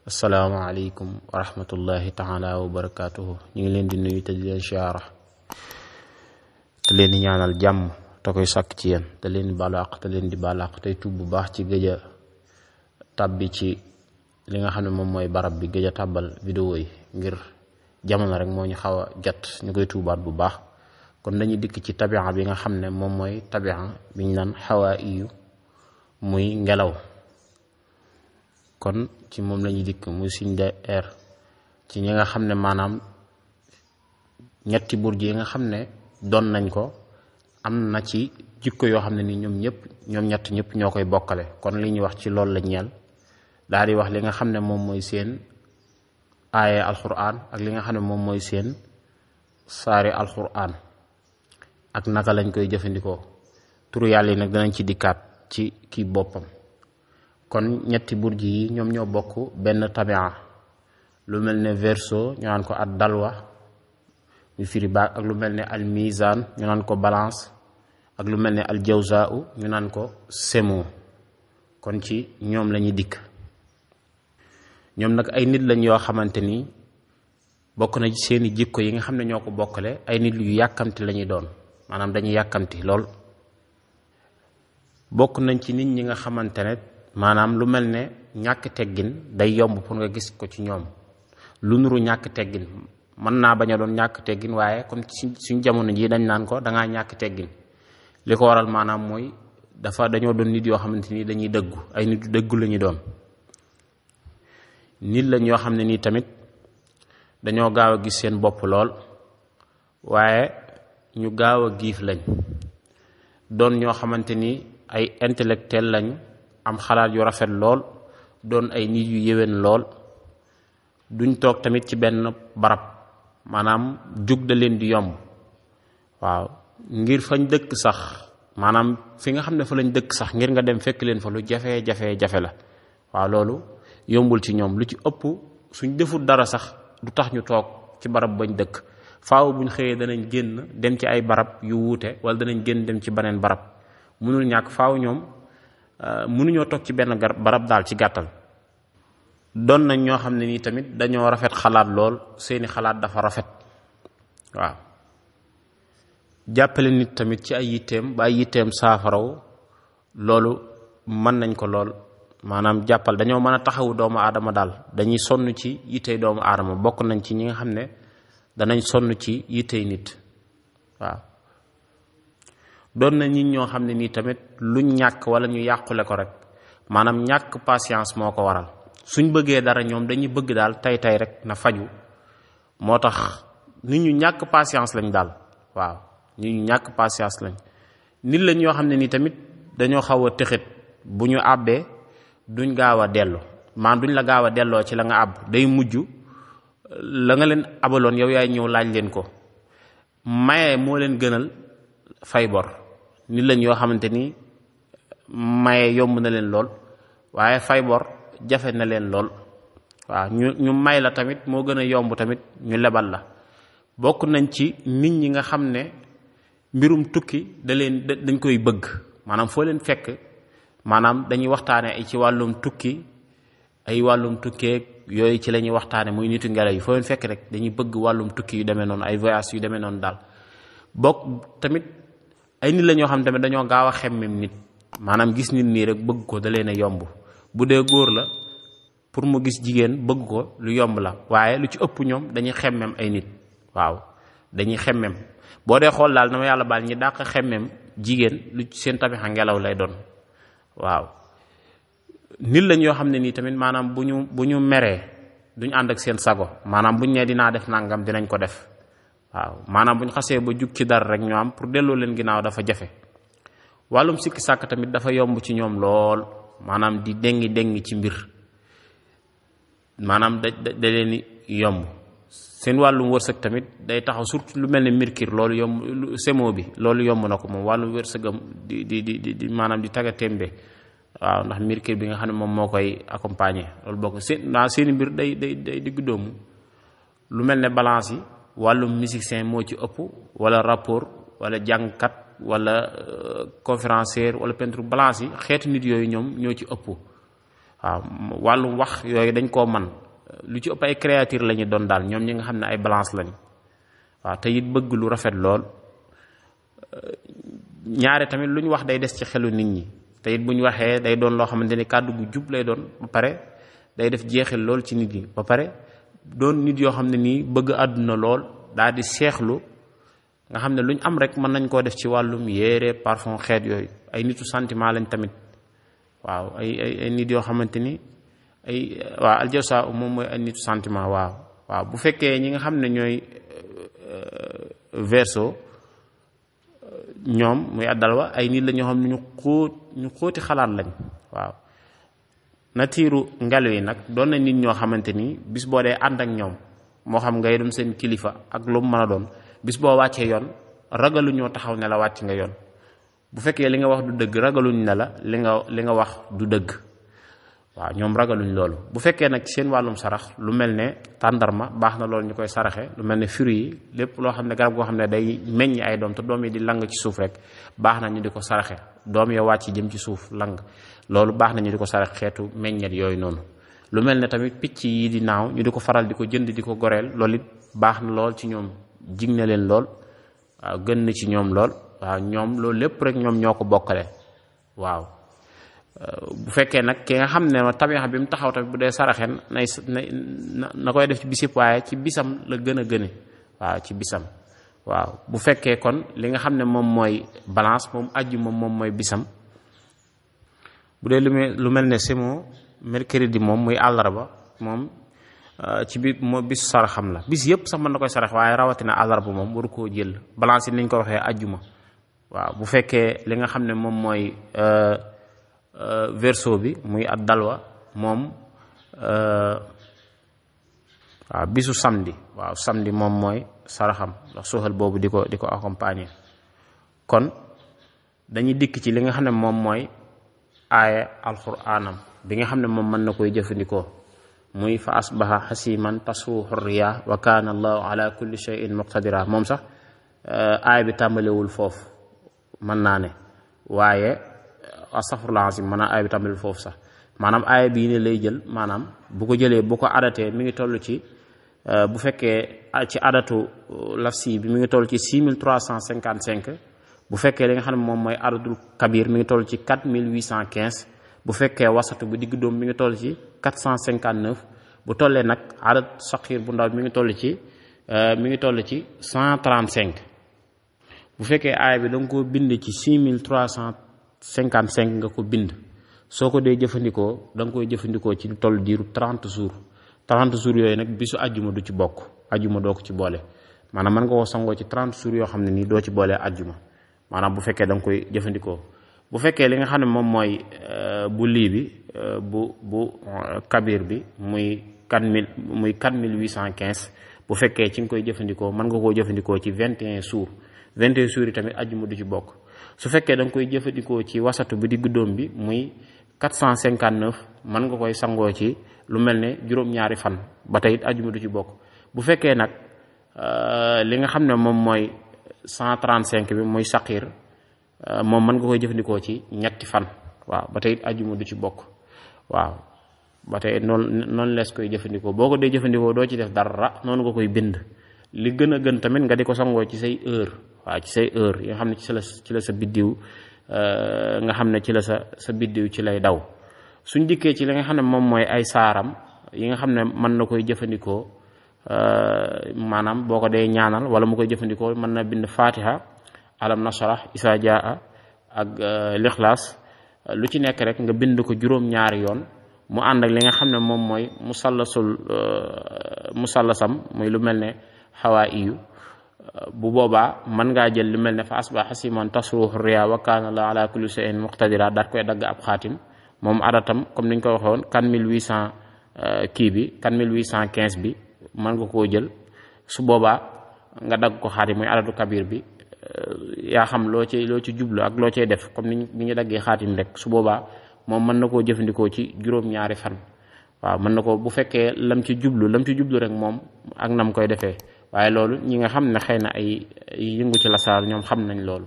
asalaamaaleykum wa rahmatullahi taala wa barakaatuhu. ñu ngi leen di nuyu te di leen siyaara te leen di ñaanal jàmm te koy sàkk ci yéen te leen di balaax te leen di balaax tey tuub bu baax ci gëj a tàbbi ci li nga xam ne moom mooy barab bi gëj a tàbbal vidéo yi ngir jamono rek moo ñu xaw a jot ñu koy tuubaat bu baax. kon dañuy dikk ci tabi'a bi nga xam ne moom mooy tabi'a bi ñu naan xawaa iyu muy ngelaw. kon ci moom lañuy dikk muy signe de air ci ñi nga xam ne maanaam ñetti burj yi nga xam ne doon nañ ko am na ci jikko yoo xam ne ni ñoom ñett ñëpp ñoo koy bokkale. kon li ñuy wax ci loolu la ñeel daal di wax li nga xam ne moom mooy seen aaye alquran ak li nga xam ne moom mooy seen saari alquran ak naka lañ koy jëfandikoo. turu yàlla yi nag danañ ci dikkaat ci kii boppam. kon ñetti burj yi ñoom ñoo bokk benn tabia. lu mel ne verseau ñu naan ko ad dalwa ñu firi baag, ak lu mel ne al mizan ñu naan ko balance, ak lu mel ne al jawza ñu naan ko semo. kon ci ñoom lañuy dikk. ñoom nag ay nit lañ yoo xamante ni bokk na ci seeni jikko yi nga xam ne ñoo ko bokkale ay nit yu yàkkamti lañuy doon, maanaam dañuy yàkkamti lool. bokk nañ ci nit ñi nga xamante ne maanaam lu mel ne ñàkk teggin day yomb pour nga gis ko ci ñoom. lu nuru ñàkk teggin mën naa bañ a doon ñàkk teggin, waaye comme suñ jamono ji dañ naan ko dangaa ñàkk teggin. li ko waral maanaam mooy dañoo doon nit yoo xamante ni dañuy dëggu, ay nit yu dëggu lañuy doon. nit lañ yoo xam ne nii tamit dañoo gaaw a gis seen bopp lool, waaye ñu gaaw a giif lañ. doon ñoo xamante ni ay intellectuel lañ, am xalaat yu rafet lool, doon ay nit yu yéwén lool. duñ toog tamit ci benn barab, maanaam jug da leen di yomb. waaw ngir fañ dëkk sax, maanaam fi nga xam ne fa lañ dëkk sax ngir nga dem fekk leen fa lu jafe la. waaw loolu yombul ci ñoom. lu ci ëpp suñ deful dara sax du tax ñu toog ci barab bañ dëkk. faaw buñ xëyee danañ génn dem ci ay barab yu wuute, wala danañ génn dem ci beneen barab. mënul ñàkk faaw ñoom mënuñoo toog ci benn barab daal ci gàttal. doon nañ ñoo xam ne nii tamit dañoo rafet xalaat lool, seeni xalaat dafa rafet. waaw jàppale nit tamit ci ay yitteem ba ay yitteem saafaraw, loolu mën nañ ko lool. maanaam jàppal dañoo mën a taxawu doomu aadama daal, dañuy sonn ci yittey doomu aadama. bokk nañ ci ñi nga xam ne danañ sonn ci yittey nit. waaw doon na nit ñoo xam ne nii tamit luñ ñàkk wala ñu yàqule ko rek, maanaam ñàkk patience moo ko waral. suñ bëggee dara ñoom dañuy bëgg daal tey rek na faju. moo tax nit ñu ñàkk patience lañ daal. waaw nit ñu ñàkk patience lañ. nit lañ yoo xam ne nii tamit dañoo xaw a tëxit. bu ñu àbbee duñ gaaw a dellu, maanaam duñ la gaaw a delloo ci la nga àbb. day mujj la nga leen abaloon yow yaay ñëw laaj leen ko. maye moo leen gënal fay bor. nit lañ yoo xamante ni maye yomb na leen lool, waaye fay bor jafe na leen lool. waaw ñu may la tamit moo gën a yomb tamit ñu lebal la. bokk nañ ci nit ñi nga xam ne mbirum tukki dañ koy bëgg. maanaam foo leen fekk maanaam dañuy waxtaane ay ci wàllum tukki, ay wàllum tukkeeg yooyu ci la ñuy waxtaane, muy nitu ngelaw yi. foo leen fekk rek dañuy bëgg wàllum tukki yu demee noonu, ay voyage yu demee noonu daal. bokk tamit ay nit la ñoo xam tamit dañoo gaaw a xemmem nit, maanaam gis nit nii rek bëgg ko da leen a yomb. bu dee góor la pour mu gis jigéen bëgg ko lu yomb la, waaye lu ci ëpp ñoom dañuy xemmem ay nit. waaw dañuy xemmem. boo dee xool daal na ma yàlla baal ñi dàq xemmem jigéen lu seen tabixa ngelaw lay doon. waaw nit lañ yoo xam ne nii tamit maanaam bu ñu meree duñ ànd ak seen sago. maanaam buñ nee dinaa def nangam dinañ ko def. waaw maanaam buñ xasee ba jug ci dara rek ñoo am pour delloo leen ginnaaw dafa jafe. wàllum sikki sàkk tamit dafa yomb ci ñoom lool, maanaam di dengi ci mbir, maanaam da leen yomb. seen wàllum wërsëg tamit day taxaw, surtout lu mel ne Mercure loolu yomb. semo bi loolu yomb na ko moom, wàllum wërsëgam di maanaam di taga témbe. waaw ndax Mercure bi nga xam ne moom moo koy accompagner loolu bokk seeni mbir day diggu doomu. lu mel ne balance yi wàllum musicien moo ci ëpp, wala rapport, wala jàngkat, wala conférencier, wala peintre. balance yi xeetu nit yooyu ñoom ñoo ci ëpp. waaw wàllum wax yooyu dañ koo man lu ci ëpp ay créature la ñu doon daal ñoom ñi nga xam ne ay balance lañ waaw te it bëgg lu rafet lool ñaare tamit lu ñu wax day des ci xelu nit ñi te it bu ñu waxee day doon loo xamante ni kàddu gu jub lay doon ba pare day def jeexil lool ci nit ñi ba pare doon nit yoo xam ne nii bëgg àdduna lool daal di seexlu nga xam ne lu ñu am rek mën nañ koo def ci wàllum yére parfum xeet yooyu ay nitu sentiment lañ tamit waaw ay nit yoo xamante ni waaw aljawsa moom mooy ay nitu sentiment waaw bu fekkee ñi nga xam ne ñooy verseau ñoom muy addalwa ay nit la ñoo xam ne ñu xóoti xalaat lañ waaw natiiru ngelaw yi nag doon na nit ñoo xamante ni bis boo dee ànd ak ñoom moo xam ngay doon seen kilifa ak lu mu mën a doon bis boo wàccee yoon ragalu ñoo taxaw ne la wàcc nga yoon bu fekkee li nga wax du dëgg ragaluñ ne la li nga wax du dëgg waaw ñoom ragaluñ loolu bu fekkee nag seen wàllum sarax lu mel ne tàndarma baax na loolu ñu koy saraxe lu mel ne fruits yi lépp loo xam ne garab goo xam ne day meññ ay doom te doom yi di lang ci suuf rek baax na ñu di ko saraxe doom ya wàcc jëm ci suuf lang loolu baax na ñu di ko saraxe xeetu meññet yooyu noonu lu mel ne tamit picc yi di naaw ñu di ko faral di ko jënd di ko goreel loolu it baax na lool ci ñoom jig na leen lool waaw gën na ci ñoom lool waaw ñoom loolu lépp rek ñoom ñoo ko bokkale waaw bu fekkee nag ki nga xam ne tabixa bi mu taxaw tamit bu dee saraxen na koy def ci bisib waaye ci bisam la gën a gëne waaw ci bisam waaw bu fekkee kon li nga xam ne moom mooy balance moom ajju moom mooy bisam bu dee lu mel ne semo mercredi moom muy àllarba moom ci biir moo bis saraxam la bis yëpp sax mën na koy sarax waaye rawatina àllarba moom waru koo jël balance yi niñ ko waxee ajjuma waaw bu fekkee li nga xam ne moom mooy verseau bi muy at dalwa moom waaw bisu samedi waaw samedi moom mooy saraxam ndax suuxal boobu di ko accompagner kon dañuy dikk ci li nga xam ne moom mooy aaya alxuraanam bi nga xam ne moom mën na koy jëfandikoo muy fa asbaha xasiman tasfuhu riya wa kaana allahu ala kulli shay'in muqtadira moom sax aaya bi tàmbalewul foofu mën naa ne waaye astaghfirullah azim maanaam aaya bi tàmbalewul foofu sax maanaam aaya bii ne lay jël maanaam bu ko jëlee bu ko adatee mi ngi toll ci bu fekkee ci adatu lafsi bi mi ngi toll ci 6355 bu fekkee li nga xam ne moom mooy adatul kabir mi ngi toll ci 4815 bu fekkee wasatu bu digg doom mi ngi toll ci 459 bu tollee nag adat saxiir bu ndaw mi ngi toll ci 135 bu fekkee aaya bi da nga ko bind ci 6355 nga ko bind soo ko dee jëfandikoo da nga koy jëfandikoo ci lu toll diiru 30 jours 30 jours yooyu nag bisu ajjuma du ci bokk ajjuma doo ko ci boole maanaam mën nga koo sangoo ci 30 jours yoo xam ne nii doo ci boole ajjuma maanaam bu fekkee da nga koy jëfandikoo bu fekkee li nga xam ne moom mooy bu lii bi bu kabir bi muy 4815 bu fekkee ci nga koy jëfandikoo mën nga koo jëfandikoo ci 21 jours 21 jours yi tamit ajjuma du ci bokk su fekkee da nga koy jëfandikoo ci wasatu bi diggu doom bi muy 459 mën nga koy sangoo ci lu mel ne juróom-ñaari fan ba tey it ajjuma du ci bokk bu fekkee nag li nga xam ne moom mooy 135 bi muy saqiir moom mën nga koy jëfandikoo ci ñetti fan waaw ba tey it ajjuma du ci bokk waaw ba tey noonu lees koy jëfandikoo boo ko dee jëfandikoo doo ci def dara noonu nga koy bind li gën a gën tamit nga di ko sangoo ci say heure waaw ci say heure yi nga xam ne ci la sa biddiw nga xam ne ci la sa biddiw ci lay daw suñ dikkee ci li nga xam ne moom mooy ay saaram yi nga xam ne mën na koy jëfandikoo maanaam boo ko dee ñaanal wala mu koy jëfandikoo mën na bind fatiha alam nasrah isa jaa ak lixlaas lu ci nekk rek nga bind ko juróom-ñaari yoon mu ànd ak li nga xam ne moom mooy musallasam muy lu mel ne xawaa iyu bu boobaa mën ngaa jël lu mel ne fa asba xasiman tasruhu riya wa kaana la ala kulli shay'in muqtadira daat koy dagg ab xaatim moom adatam comme niñ ko waxoon 4800 kii bi 4815 bi mën nga koo jël su boobaa nga dagg ko xaatim muy adatu kabir bi yaa xam loo ci jublu ak loo cay def comme ni ñu daggee xaatim rek su boobaa moom mën na koo jëfandikoo ci juróom-ñaari fan waaw mën na ko bu fekkee lam ci jublu rek moom ak nam koy defee waaye loolu ñi nga xam ne xëy na ay yëngu ci lasaar ñoom xam nañ loolu